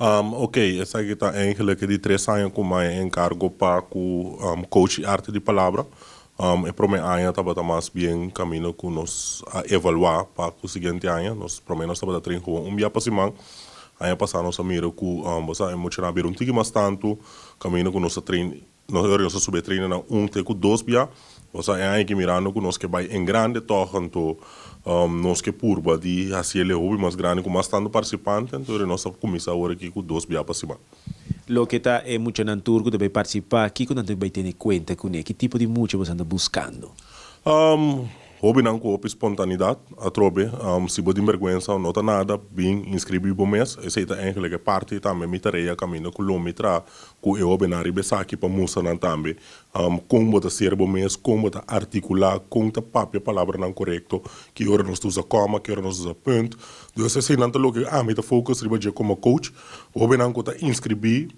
Ok, esaki ta eigenlijk di 3 aña ku mi a enkargo pa ku coach Arte di Palabra. E promé aña tabata mas bien kaminda ku nos a evaluá pa e siguiente aña. Nos promé nos tabata train ku un dia pa siman. Aña pasá nos a mira ku bo e muchanan a bira un tiki mas tantu, kaminda ku nos a train nos a subi train na un te ku dos bia. Bo e aña aki, mirando ku nos ke bai en grande toch, anto nos ke purba di hasi e hopi mas grandi ku mas tantu partisipante, anto nos a kuminsá awor aki ku dos bia pa siman. Loke ta e muchanan tur ku ta bai partisipá, kiko nan bai tene kuenta kuné? Ki tipo di mucha boso ta buskando? Hóbennan ku hopi espontaneidat, atrobe, si bo tin bèrgwensa no ta nada, bin inskribí bo mes. Esei ta eigenlijk parti tambe mi tarea kaminda ku lo mi traha ku e hóbennan riba esaki pa mustra nan tambe kon bo ta ser bo mes, kon bo ta artikulá, kon ta papia palabranan korekto, ki ora nos ta usa kòma, ki ora nos ta usa punt. Dus eseinan ta loke ami ta focus riba dje komo coach. Hóbennan ku ta inskribí,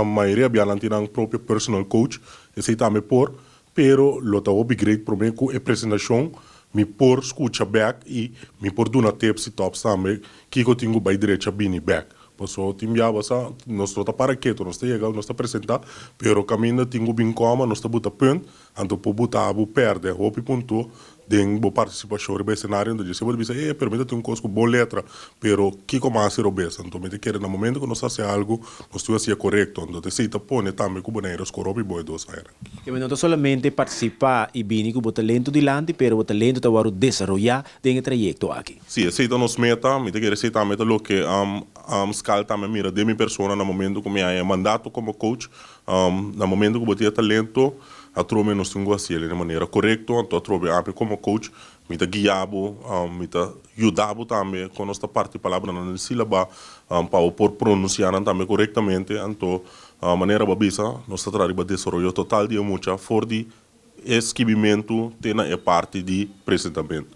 mayoria bia nan tin nan propio personal coach, esei tambe por, pero lo ta hopi great promé ku e presentashon mi por skucha back i mi por duna tips i tops tambe kiko tin ku bai drecha bini back. Paso tin bia basa nos no ta para ketu, nos ta yega, nos ta presentá, pero kaminda tin ku bin kòma, nos ta buta punt, anto por buta bo pèrdè hopi punto den bo partisipashon riba esenario. Anto dje bo bisa: "Eh, pero mi ta tin un kos ku bon letra, pero kiko mas robes?" Anto mi ta kere na momento ku nos hasi algu, nos tin hasi korekto. Anto esei ta pone tambe ku Bonaire score hopi bon e 2 aña. Ke no ta solamente partisipá i bini ku bo talento dilanti, pero bo talento ta wòrdu desaroyá den e trayekto aki. Si, esei ta nos meta. Mi ta kere esei tambe ta loke SKAL tambe mira den mi persona na momento ku mi a mandato komo coach. Na momento ku bo tin talento, atrobe nos tin ku hasi di manera korekto. Anto atrobe ami komo coach mi ta guia bo, mi ta yuda bo tambe ku nos ta parti palabranan sílaba pa por pronunsiá nan tambe korektamente. Anto manera bo a bisa, nos ta traha riba desaroyo total di mucha for di skirbimentu te na e parti di presentamentu.